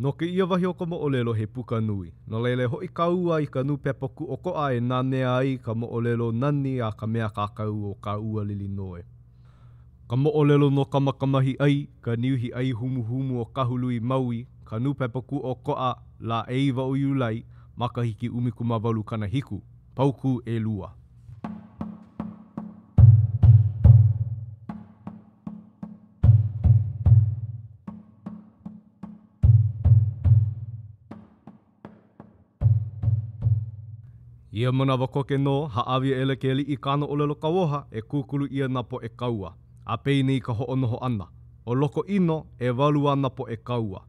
No kēia wahi o ka moʻolelo, he puka nui. No laila e hoʻi kāua i ka nūpepa Kūʻokoʻa e nanea ai ka moʻolelo nani a ka mea kākau o ka ua Lilinoe. Ka moʻolelo no Kamaakamahiʻai, ka niuhi ʻai humuhumu o Kahului, Maui, ka nūpepa Kūʻokoʻa, lā ʻeiwa o Iulai, makahiki 1870, paukū ʻelua. Ia manawa koke nō, hāʻawi aʻela ke aliʻi i kāna ʻōlelo kauoha e kūkulu ʻia nā poʻe kaua, a penei ka hoʻonoho ʻana, ʻO Lokoʻino, ʻewalu āna poʻe kaua,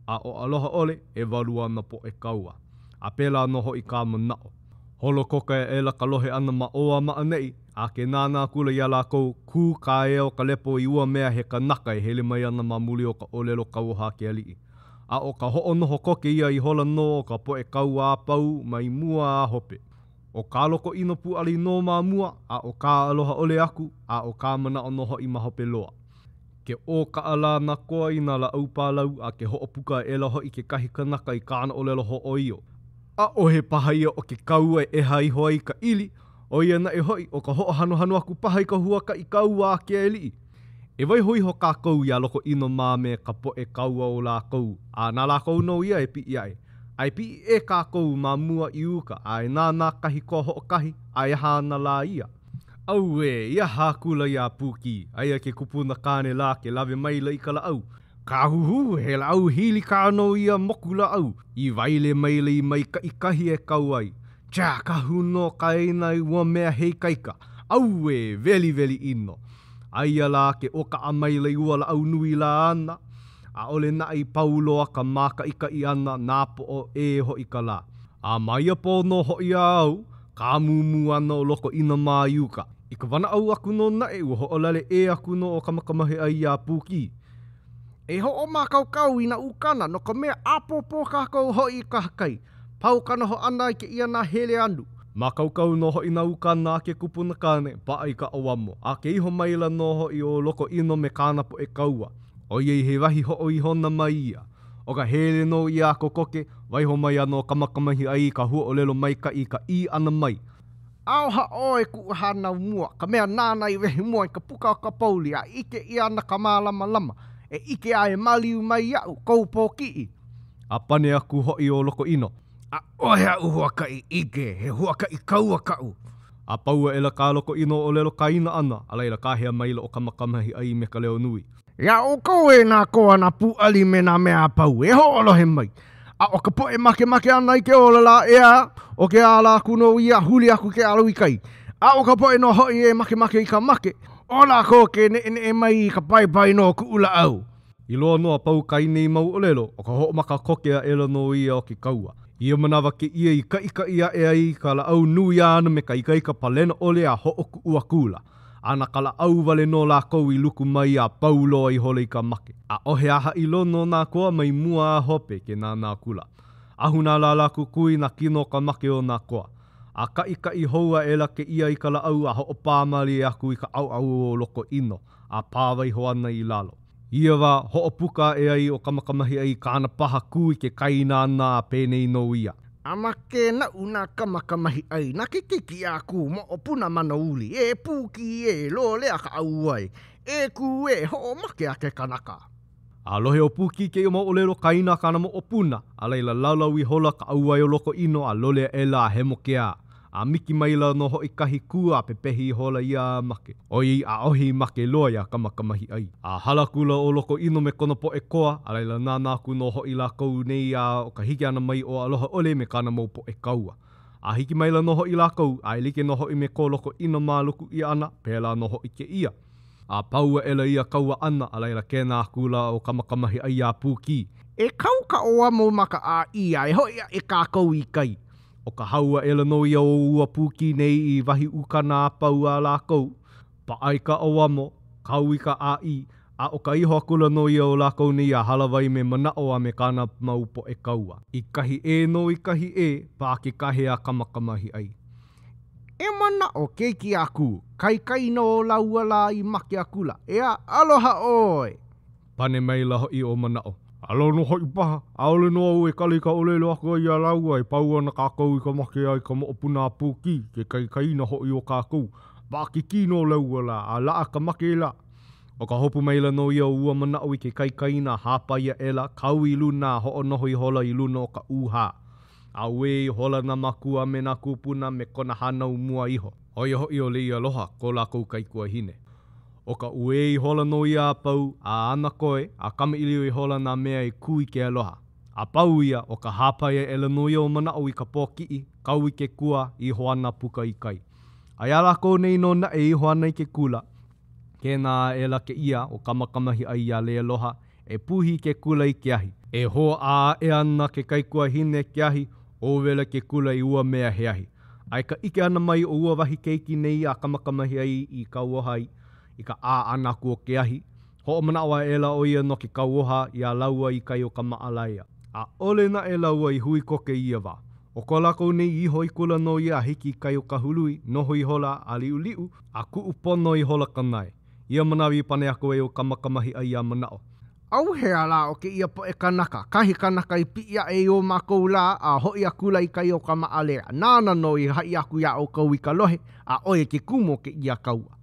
a ʻo Alohaʻole, ʻewalu āna poʻe kaua. A pēlā nō hoʻi kā Manaʻo. Holo koke aʻela ka lohe ʻana ma ʻō a ma ʻaneʻi, a ke nānā akula iā lākou, kū ka ea o ka lepo i ua mea he kanaka e hele mai ana ma muli o ka ʻōlelo kauoha a ke aliʻi. A ʻo ka hoʻonoho koke ia ihola nō o ka poʻe kaua a pau mai mua a hope. ʻO kā Lokoʻino pūʻali nō ma mua, a ʻo kā Alohaʻole aku, a ʻo kā Manaʻo nō hoʻi ma hope loa. Ke ʻōkaʻa lā nā koa i nā lāʻau pālau, a ke hoʻopuka aʻela hoʻi kekahi kanaka i kāna ʻōlelo hōʻoio. ʻAʻohe paha ia o ke kaua e ʻeha iho ai ka ʻili, ʻo ia naʻe hoʻi, ʻo ka hoʻohanohano aku paha i ka huakaʻi kaua a ke aliʻi. E waiho iho kākou iā Lokoʻino mā me ka poʻe kaua o lākou, a na lākou nō ia e piʻi aʻe. A e piʻi ʻē kākou ma mua i uka, a e nānā kahi koa hoʻokahi, a e aha ana lā ia. Auē, i aha akula iā Pūkī, aia ke kupuna kāne lā ke lawe maila i ka lāʻau. Kahuhu, he lāʻau hili kā nō ia moku lāʻau, i waele maila i maikaʻi kahi e kau ai. Tsā, kahu nō ka ʻāina i ua mea he ikaika. Auē, weliweli ʻino. Aia lā ke ʻōkaʻa maila i ua lāʻau nui lā āna. ʻAʻole naʻe i pau loa ka mākaʻikaʻi ʻana, nāpoʻo ʻē hoʻi ka lā. A ma ia pō nō hoʻi a au, kāmūmū ana ʻo Lokoʻino mā i uka. I ka wanaʻao aku nō naʻe, ua hoʻolale ʻē aku nō ʻo Kamaakamahiʻai iā Pūkī. E hoʻomākaukau i nā ukana no ka mea ʻapōpō kākou hoʻi i kahakai. Pau ka noho ʻana i kēia nahele anu. Mākaukau nō hoʻi nā ukana a ke kupuna kāne, paʻa i ka ʻauamo, a ke iho maila nō hoʻi ʻo Lokoʻino me kāna poʻe kaua, ʻoiai he wahi hoʻoihona mai ia. ʻO ka hele nō ia a kokoke, waiho mai ana ʻo Kamaakamahiʻai i ka huaʻōlelo maikaʻi i ka ʻī ʻana mai, Aloha ʻoe kuʻu hānau mua, ka mea nāna i wehe mua i ka puka o ka pouli a ʻike ʻia ana ka mālamalama, e ʻike a e maliu mai iaʻu kou pōkiʻi. A pane aku hoʻi ʻo Lokoʻino. ʻAʻohe aʻu huakaʻi ʻike, he huakaʻi kaua kaʻu. A pau aʻela kā Lokoʻino ʻōlelo kaena ʻana, a laila kāhea maila ʻo Kamaakamahiʻai me ka leo nui. Iā ʻoukou e nā koa, nā pūʻali me nā mea a pau, e hoʻolohe mai. A ʻo ka poʻe makemake ana i ke ola lā, ʻeā, ʻo ke ala aku nō ia, huli aku ke alo i kai. A ʻo ka poʻe nō hoʻi e makemake i ka make, ʻo lākou ke neʻeneʻe mai i ka paepae no kuʻu lāʻau. I loa nō a pau kā nei mau ʻōlelo, ʻo ka hoʻomaka koke aʻela nō ia o ke kaua. I ia manawa kēia i kaʻikaʻi aʻe ai ka lāʻau nui āna me ka ikaika palena ʻole a hoʻokuʻu akula. A na ka lāʻau wale nō lākou i luku mai a pau loa ihola i ka make. ʻAʻohe ʻahaʻilo no nā koa mai mua a hope ke nānā akula. Ahu nā lālā kukui nā kino o ka make o nā koa. A kaʻikaʻi hou aʻela kēia i ka lāʻau a hoʻopā mālie aku i ka ʻaoʻao o Lokoʻino a pā waiho ana i lalo. I ia wā, hoʻopuka aʻe ai ʻo Kamaakamahiʻai i kāna pahakū i ke kaena ʻana a penei nō ia. A make naʻu na Kamaakamahiʻai, na ke keiki a kū moʻopuna manouli, e Pūkī ē, lolea ka ʻauwae, e kū ē, hoʻomake a ke kanaka. A lohe ʻo Pūkī i kēia mau ʻōlelo kaena a kāna moʻopuna, a laila laulau ihola ka ʻauwae o Lokoʻino a lole aʻela a hemo ke ā. A miki maila nō hoʻi kahi kū a pepehi ihola ia a make, ʻoiai ʻaʻohe i make loa iā Kamaakamahiʻai. A hala akula ʻo Lokoʻino me kona poʻe koa, a laila nānā aku nō hoʻi lākou nei a ʻo ka hiki ʻana mai o Alohaʻole me kāna mau poʻe kaua. A hiki maila nō hoʻi lākou, a e like nō hoʻi me ko Lokoʻino mā luku ʻia ʻana, pēlā nō hoʻi kēia. A pau aʻela ia kaua ʻana, a laila kēnā akula ʻo Kamaakamahiʻai iā Pūkī. E kau ka ʻauamo ma ka ʻāʻī a e hoʻi aʻe kākou i kai. ʻO ka hau aʻela nō ia o ua Pūkī nei i wahi ukana a pau a lākou, paʻa i ka ʻauamo, kau i ka ʻāʻī, a ʻo ka iho akula nō ia o lākou nei a hālāwai me Manaʻo a me kāna mau poʻe kaua. I kahi ʻē nō i kahi ʻē, paʻa ke kahe a Kamaakamahiʻai. E Manaʻo, keiki a Kū, kaikaina o lāua lā i make akula, ʻeā, aloha ʻoe! Pane maila hoʻi ʻo Manaʻo. A lono hoʻi paha, ʻaʻole nō au e kali i ka ʻōlelo aku ai iā lāua e pau ana kākou i ka make a i ka moʻopuna a Pūkī, ke kaikaina hoʻi o kākou. Paʻakikī nō lāua lā, a laʻa ka make lā. ʻO ka hopu maila nō ia o ua manaʻo i ke kaikaina, hāpai aʻela, kau i luna a hoʻonoho ihola i luna o ka ʻūhā. A uē ihola nā mākua a me nā kūpuna me kona hānau mua iho. ʻO ia hoʻi ʻo Leialoha, ko lākou kaikuahine. ʻO ka uē ihola nō ia a pau, a ana koe, a kamaʻilio ihola nā mea i kū i ke aloha. A pau ia, ʻo ka hāpai aʻela nō ia o Manaʻo i ka pōkiʻi, kau i ke kua, iho ana puka i kai. A iā lākou nei nō naʻe e iho ana i ke kula, kēnā aʻela kēia ʻo Kamakamahiʻai iā Leialoha e puhi i ke kula i ke ahi. E hōʻā aʻe ana ke kaikuahine ke ahi, ʻōwela ke kula i ua mea he ahi. A i ka ʻike ʻana mai o ua wahi keiki nei a Kamakamahiʻai i kauoha ai i ka ʻā ʻana aku o ke ahi, hoʻomanaʻo aʻela ʻo ia no ke kauoha iā lāua i kai o ka Maʻalaea. ʻAʻole naʻe lāua i hui koke i ia wā. ʻO ko lākou nei iho i kula nō ia a hiki i kai o Kahului, noho ihola a liʻuliʻu, a kuʻu pono ihola ka nae. Ia manawa i pane aku ai ʻo Kamakamahiʻai iā Manaʻo. ʻAuhea lā ʻo kēia poʻe kanaka, kahi kanaka i piʻi aʻe i o mākou lā a hoʻi akula i kai o ka Maʻalea, nāna nō i haʻi aku iā ʻoukou i ka lohe, a ʻo ia ke kumu o kēia kaua.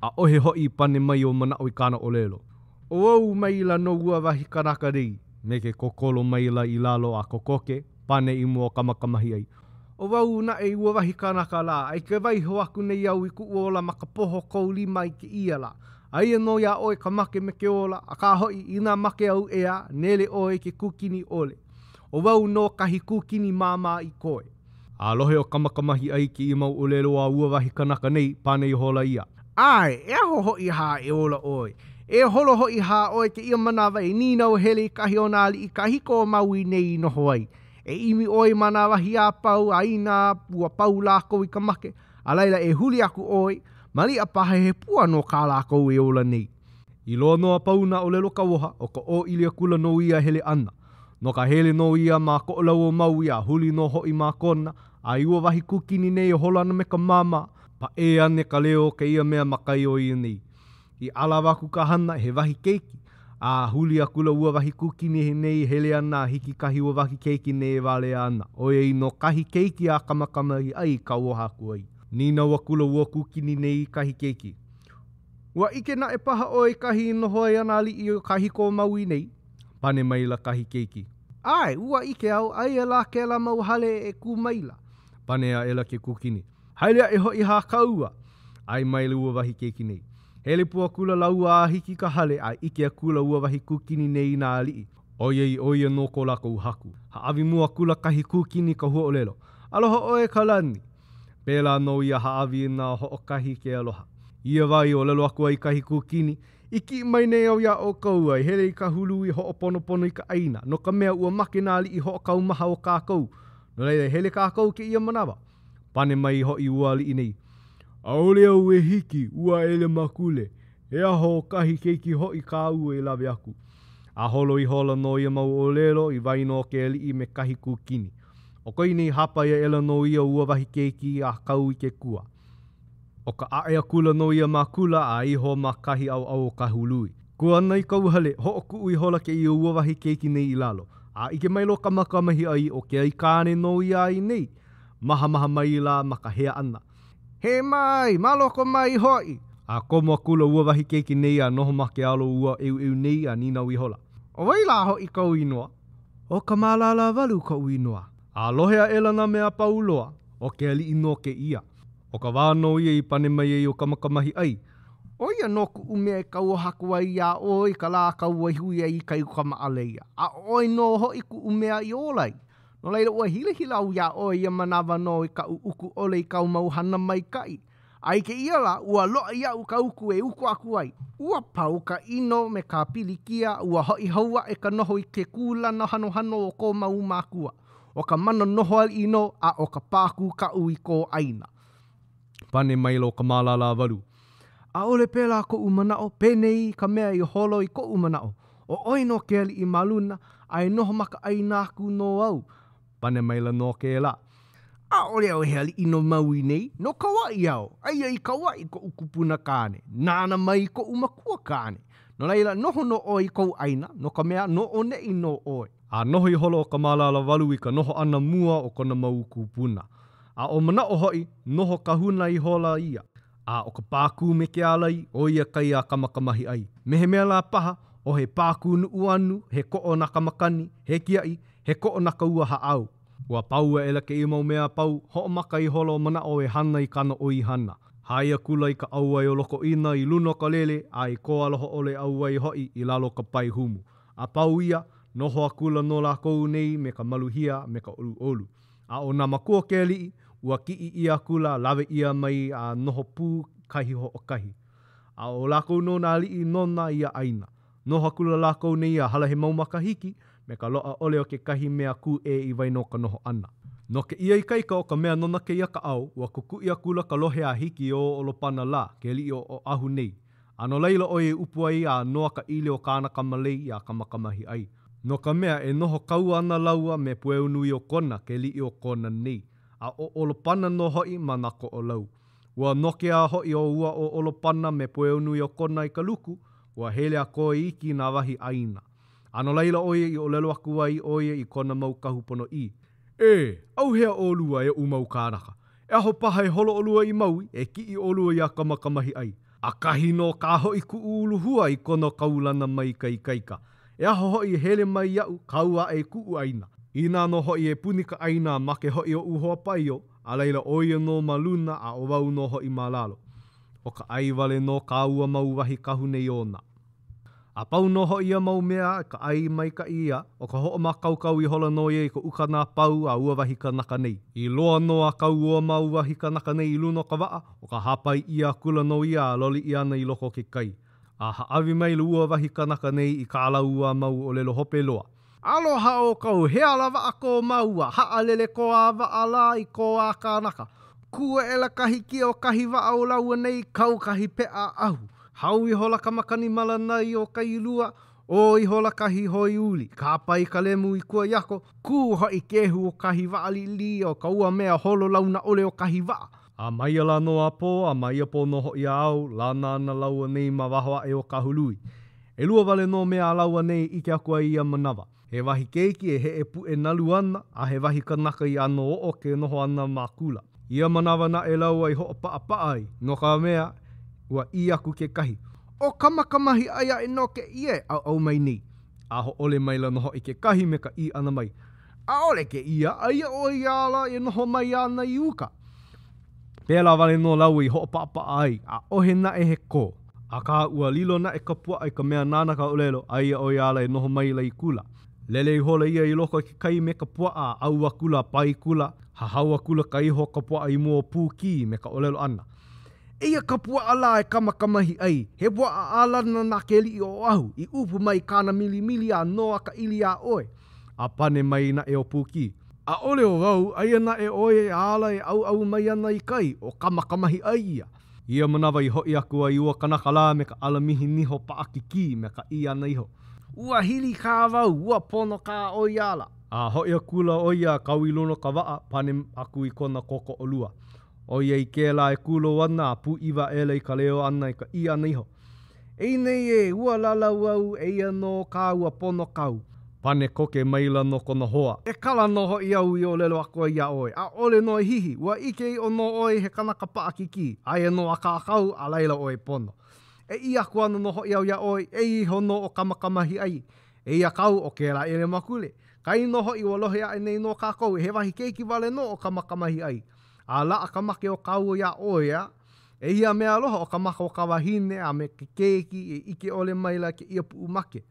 ʻAʻohe hoʻi i pane mai ʻo Manaʻo i kāna ʻōlelo. ʻO au maila nō ua wahi kanaka nei, me ke kokolo maila i lalo a kokoke, pane i mua o Kamakamahiʻai. ʻO wau naʻe ua wahi kanaka lā, a i ke waiho aku nei au i kuʻu ola ma ka poho o kou lima i kēia lā. Aia nō iā ʻoe ka make me ke ola, akā hoʻi, inā make au ʻeā, nele ʻoe i ke kūkini ʻole. ʻO wau nō kahi kūkini māmā i koe. A lohe ʻo Kamakamahiʻai i kēia mau ʻōlelo a ua wahi kanaka nei, pane ihola ia. ʻAe, e aho hoʻi hā e ola ʻoe. E holo hoʻi hā ʻoe kēia manawa e nīnau hele i kahi o nā aliʻi kahiko o Maui nei i noho ai. E ʻimi ʻoe ma nā wahi a pau a inā ua pau lākou i ka make, a laila e huli aku ʻoe, maliʻa paha he pua nō kā lākou e ola nei. I loa nō a pau nā ʻōlelo kauoha, ʻo ka ʻōʻili akula nō ia hele ʻana. No ka hele nō ia ma Koʻolau o Maui a huli nō hoʻi ma Kona, a i ua wahi kūkini nei e holo ana me ka māmā, paʻē ane ka leo o kēia mea ma kai o ia nei. I ʻalawa aku ka hana, he wahi keiki, a huli akula ua wahi kūkini nei hele ana a hiki kahi ua wahi keiki nei e walea ana, ʻoiai nō kahi keiki a Kamakamahiʻai i kauoha aku ai. Nīnau akula ua kūkini nei i kahi keiki, Ua ʻike naʻe paha ʻoe i kahi i noho ai nā aliʻi o kahiko o Maui nei? Pane maila kahi keiki. ʻAe, ua ʻike au, aia lā kēlā mau hale e kū maila. Pane aʻela ke kūkini. Haele aʻe hoʻi hā kāua! ʻAe maila ua wahi keiki nei. Hele pū akula lāua a hiki i ka hale, a ʻike akula ua wahi kūkini nei i nā aliʻi, ʻoiai ʻo ia nō ko lākou haku. Hāʻawi mua akula kahi kūkini i ka huaʻōlelo, Aloha ʻoe e ka lani! Pēlā nō ia hāʻawi inā hoʻokahi ke aloha. I ia wā i ʻōlelo aku ai kahi kūkini, I kiʻi mai nei au iā ʻoukou a i hele i Kahului e hoʻoponopono i ka ʻāina, no ka mea, ua make nā aliʻi hoʻokaumaha o kākou. No laila, e hele kākou i kēia manawa. Pane mai hoʻi ua aliʻi nei, ʻAʻole au e hiki, ua ʻelemakule. E aho kahi keiki hoʻi kāu e lawe aku. A holo ihola nō ia mau ʻōlelo i waena o ke aliʻi me kahi kūkini. ʻO ko ia nei hāpai aʻela nō ia o ua wahi keiki a kau i ke kua. ʻO ka ʻaʻe akula nō ia ma kula a iho ma kahi ʻaoʻao o Kahului. Kū ana i kauhale, hoʻokuʻu ihola kēia ua wahi keiki nei i lalo. A ʻike maila ʻo Kamakamahiʻai, ʻo ke aikāne nō ia a ia nei. Mahamaha maila ma ka hea ʻana. He mai, ma loko mai hoʻi! A komo akula ua wahi keiki nei a noho ma ke alo o ua ʻeuʻeu nei a nīnau ihola. ʻO wai lā hoʻi kou inoa? ʻO Kamalālāwalu koʻu inoa. A lohe aʻela nā mea a pau loa, ʻo ke aliʻi nō kēia. ʻO ka wā nō ia i pane mai ai ʻo Kamakamahiʻai. ʻO ia nō kuʻu mea e kauoha aku ai iā ʻoe i ka lā a kāua i hui ai i kai o ka Maʻaleia, a ʻo ʻoe nō hoʻi kuʻu mea i ola ai. No laila, ua hilahila au iā ʻoe ia manawa nō i kaʻu uku ʻole i kāu mau hana maikaʻi. A i kēia lā, ua loaʻa iaʻu ka uku e uku aku ai. Ua pau ka ʻino me ka pilikia, ua hoʻi hou aʻe ka noho i ke kūlana hanohano o kō mau mākua. ʻO ka mana noho aliʻi nō, a ʻo ka pākū kaʻu i kō ʻāina. Pane maila ʻo Kamalālāwalu, ʻAʻole pēlā koʻu manaʻo, penei ka mea i holo i koʻu manaʻo, ʻO ʻoe nō ke aliʻi ma luna, a e noho ma ka ʻāina aku nō au. Pane maila nō kēlā. ʻAʻole au he aliʻi no Maui nei, no Kauaʻi au. Aia i Kauaʻi koʻu kupuna kāne, nāna mai koʻu makua kāne. No laila, noho nō ʻoe i kou ʻāina, no ka mea, no ʻoneʻi nō ʻoe. A noho ihola ʻo Kamalālāwalu i ka noho ʻana mua o kona mau kūpuna. A ʻo Manaʻo hoʻi, noho kahuna ihola ia. A ʻo ka pākū me ke ālai, ʻo ia kai a Kamakamahiʻai. Me he mea lā paha, ʻo he pākū Nuʻuanu, he koʻo na ka makani, he kiaʻi, he koʻo na ka ua hāʻau. Ua pau aʻela kēia mau mea a pau, hoʻomaka ihola ʻo Manaʻo e hana i kāna ʻoihana. Hai akula i ka ʻauwai o Lokoʻina i luna o ka lele a i ko Alohaʻole ʻauwai hoʻi i lalo o ka pae humu. A pau ia, noho akula nō lākou nei me ka maluhia a me ka ʻoluʻolu. A ʻo nā makua o ke aliʻi, ua kiʻi ʻia akula, lawe ʻia mai a noho pū kahi hoʻokahi. A ʻo lākou nō nā aliʻi nona ia ʻāina. Noho akula lākou nei a hala he mau makahiki, me ka loaʻa ʻole o kekahi mea kūʻē i waena o ka noho ʻana. No kēia ikaika o ka mea nona kēia kaʻao, ua kukuʻi akula ka lohe a hiki i ō Olopana lā, ke aliʻi o Oʻahu nei. A no laila ʻo ia i ʻupu ai a noa ka ʻili o kāna kamalei iā Kamakamahiʻai. No ka mea, e noho kaua ana lāua me Pueonuiokona, ke aliʻi o Kona nei, a ʻo Olopana nō hoʻi ma nā Koʻolau. Ua noke a hoʻi ʻo ua ʻo Olopana me Pueonuiokona i ka luku, ua hele a koe iki nā wahi ʻāina. A no laila ʻo ia i ʻōlelo aku ai ʻo ia i kona mau kahu ponoʻī. Ē, ʻauhea ʻolua e oʻu mau kānaka. E aho paha e holo ʻolua i Maui, e kiʻi ʻolua iā Kamakamahiʻai. ʻAkahi nō kā hoʻi kuʻu uluhua i kona kaulana mai ka ikaika. E aho hoʻi e hele mai iaʻu, kau aʻe i kuʻu ʻāina. Inā nō hoʻi e puni ka ʻāina a make hoʻi oʻu hoa paio, a laila ʻo ia nō ma luna a ʻo wau nō hoʻi ma lalo. ʻO ka ʻai wale nō kā ua mau wahi kahu nei ona. A pau nō hoʻi ia mau mea, ka ʻai maikaʻi ia, ʻo ka hoʻomākaukau ihola nō ia i ka ukana a pau a ua wahi kanaka nei. I loa nō a kau ua mau wahi kanaka nei i luna o ka waʻa, ʻo ka hāpai ʻia akula nō ia a loli ʻia ana i loko o ke kai. A hāʻawi maila ua wahi kanaka nei i kā lāua mau ʻōlelo hope loa. Aloha ʻoukou, he ala waʻa ko māua, haʻalele ko ā waʻa lā i ko ā kānaka. Kū aʻela kahi kia o kahi waʻa o lāua nei, kau kahi peʻa ʻahu. Hau ihola ka makani malanai o Kailua, ʻō ihola kahi hoi uli, kāpae ka lemu i Kuaiako, kū hoʻi ke ehu o kahi waʻa liʻiliʻi o ka ua mea holo launa ʻole o kahi waʻa. A ma ia lā nō a pō, a ma ia pō nō hoʻi a ao, lana ana lāua nei ma waho aʻe o Kahului. ʻElua wale nō mea a lāua nei i ʻike aku ai i ia manawa. He wahi keiki e heʻe puʻe nalu ana, a he wahi kanaka i ʻano oʻo ke noho ana ma kula. I ia manawa naʻe lāua i hoʻopaʻapaʻa ai, no ka mea, ua ʻī aku kekahi, ʻO Kamakamahiʻai aʻe nō kēia e ʻauʻau mai nei. A hōʻole maila nō hoʻi kekahi me ka ʻī ʻana mai, ʻAʻole kēia, aia ʻo ia ala e noho mai ana i uka. Pēlā wale nō lāua i hoʻopaʻapaʻa ai, ʻaʻohe naʻe he kō. Akā, ua lilo naʻe ka puaʻa i ka mea nāna ka ʻōlelo, aia ʻo ia ala e noho maila i kula. Lele ihola ia i loko o ke kai me ka puaʻa a ʻau akula a pae i kula, hahau akula ka iho o ka puaʻa i mua o Pūkī me ka ʻōlelo ʻana, Eia ka puaʻa lā e Kamakamahiʻai, he puaʻa ʻālana na ke aliʻi o Oʻahu, i ʻupu mai kāna milimili a noa ka ʻili iā ʻoe. A pane mai naʻe ʻo Pūkī, ʻAʻole ʻo wau, aia naʻe ʻo ia ala e ʻauʻau mai ana i kai, ʻo Kamakamahiʻai ia. I ia manawa i hoʻi aku ai ua kanaka lā me ka ʻalamihi niho paʻakikī me ka ʻī ʻana iho. Ua hili kā wau, ua pono kā ʻo ia ala. A hoʻi akula ʻo ia a kau i luna o ka waʻa, pane aku i kona kōkoʻolua. ʻOiai kēlā e kūlou ana a pūʻiwa aʻela i ka leo ʻana i ka ʻī ʻana iho, Ei nei ē, ua lalau au, eia nō kā ua pono kau. Pane koke maila nō kona hoa. E kala nō hoʻi au i ʻōlelo aku ai iā ʻoe, ʻaʻole nō e hihi, ua ʻike ʻiʻo nō ʻoe he kanaka paʻakikī, aia nō a kākau, a laila ʻoe pono. E ʻī aku ana nō hoʻi au iā ʻoe, eia iho nō ʻo Kamakamahiʻai. Eia kau ʻo kēlā ʻelemakule. Kainō hoʻi ua lohe aʻe nei nō kākou he wahi keiki wale nō ʻo Kamakamahiʻai. A laʻa ka make o kāua iā ʻoe, a eia mea aloha ʻo ka maka o ka wahine a me ke keiki e ʻike ʻole maila kēia puʻu make.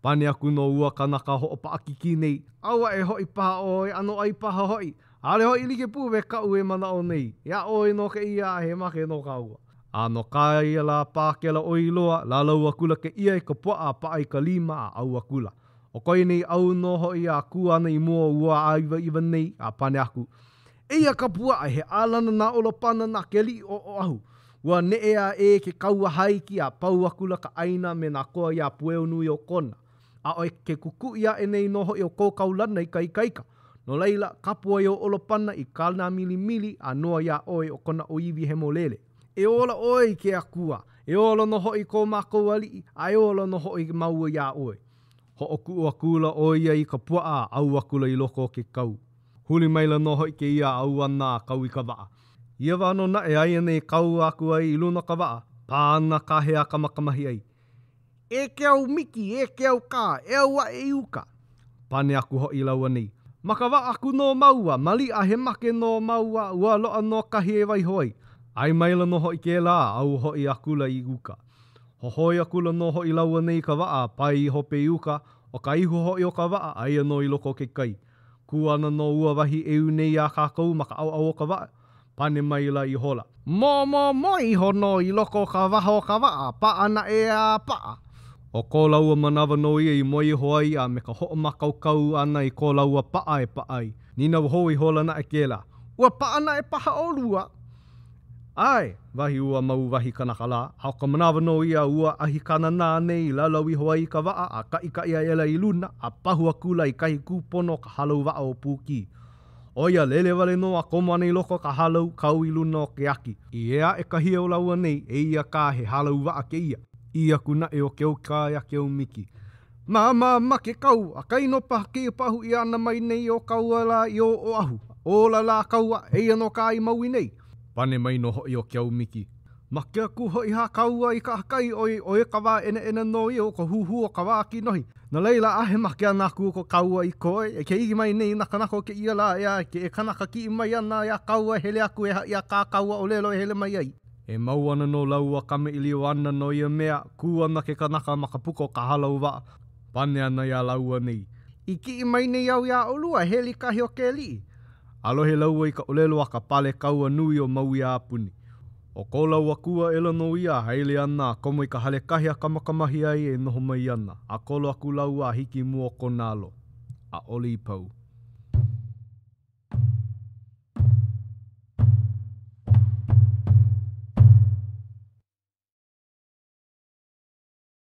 Pane aku nō ua kanaka hoʻopaʻakikī nei. ʻAu aʻe hoʻi paha ʻoe, ʻanoʻai paha hoʻi. ʻAʻole hoʻi like pū me kaʻu e manaʻo nei. Iā ʻoe nō kēia a he make nō kāua. A no kā ia lā pākela ʻoi loa, lālau akula kēia i ka puaʻa a paʻa i ka lima a ʻau akula. ʻO ko ia nei ʻau nō hoʻi a kū ana i mua o ua āiwaiwa nei, a pane aku, Eia ka puaʻa, he ʻālana na Olopana na ke aliʻi o Oʻahu. Ua neʻe aʻe ke kaua hāiki a pau akula ka ʻāina me nā koa iā Pueonuiokona. A ʻo ke kukuʻi aʻe nei nō hoʻi o kou kaulana i ka ikaika. No laila, kapu ai ʻo Olopana i kāna milimili a noa iā ʻoe ʻo kona ʻōiwi hemolele. E ola ʻoe i ke Akua. E ola nō hoʻi ko mākou aliʻi, a e ola nō hoʻi māua iā ʻoe. Hoʻokuʻu akula ʻo ia i ka puaʻa a ʻau akula i loko o ke kau. Huli maila nō hoʻi kēia a ʻau ana a kau i ka waʻa. Ia wā nō naʻe aia nei kau aku ai i luna o ka waʻa, pā ana ka hea a Kamakamahiʻai. E Keaumiki, e Keaukā, e ʻau aʻe i uka. Pane aku hoʻi lāua nei. Ma ka waʻa aku nō māua, maliʻa he make nō māua, ua loaʻa nō kahi e waiho ai. ʻAe maila nō hoʻi kēlā, a ʻau hoʻi akula i uka. Hohoi akula nō hoʻi lāua nei i ka waʻa a pae i hope i uka, ʻo ka ihu hoʻi o ka waʻa, aia nō i loko o ke kai. Kū ana nō ua wahi ʻeu nei iā kākou ma ka ʻaoʻao o ka waʻa, pane maila ihola. Momomoe iho nō i loko o ka waha o ka waʻa, paʻa naʻe a paʻa. ʻO ko lāua manawa nō ia i moe iho ai a me ka hoʻomākaukau ʻana i ko lāua paʻa e paʻa ai. Nīnau hou ihola naʻe kēlā. Ua paʻa naʻe paha ʻolua? ʻAe, wahi ua mau wahi kanaka lā, a ʻo ka manawa nō ia a ua ʻahi kānanā nei i laulau iho ai i ka waʻa a kaʻikaʻi aʻela i luna a pahu akula i kahi kūpono o ka hālau waʻa o Pūkī. ʻO ia lele wale nō a komo ana i loko o ka hālau kau i luna o ke aki. I ea aʻe ka hia o lāua nei, eia kā he hālau waʻa kēia. ʻĪ aku naʻe ʻo Keaukā iā Keaumiki, Ma, ma, make kāua, kainō paha kēia pahu ʻia ʻana mai nei o kāua lā i o Oʻahu. Ola lā kāua, eia nō kā i Maui nei. Pane mai nō hoʻi ʻo Keaumiki. Make aku hoʻi hā kāua i kahakai, ʻoi, ʻo ka wā ʻenaʻena nō ia o ka huhū o ka wā kinohi. No laila, ʻaʻahe make ʻana aku o ko kāua i koe, e ke ʻike mai nei nā kanaka o kēia lā, ʻeā, ke kanaka kiʻi mai ana iā kāua e hele aku e haʻi iā kā kāua ʻōlelo e hele mai ai. E mau ana nō lāua kamaʻilio ana no ia mea, kū ana ke kanaka ma ka puka o ka hālau waʻa, pane ana iā lāua nei. I kiʻi mai nei au iā ʻolua e hele i kahi o ke aliʻi. A lohe lāua i ka ʻōlelo a ka pale kaua nui o Maui a puni. ʻO ko lāua kū aʻela nō ia a haele ana a komo i ka hale kahi a Kamakamahiʻai e noho mai ana, a kolo aku lāua a hiki i mua o kona alo. ʻAʻole i pau.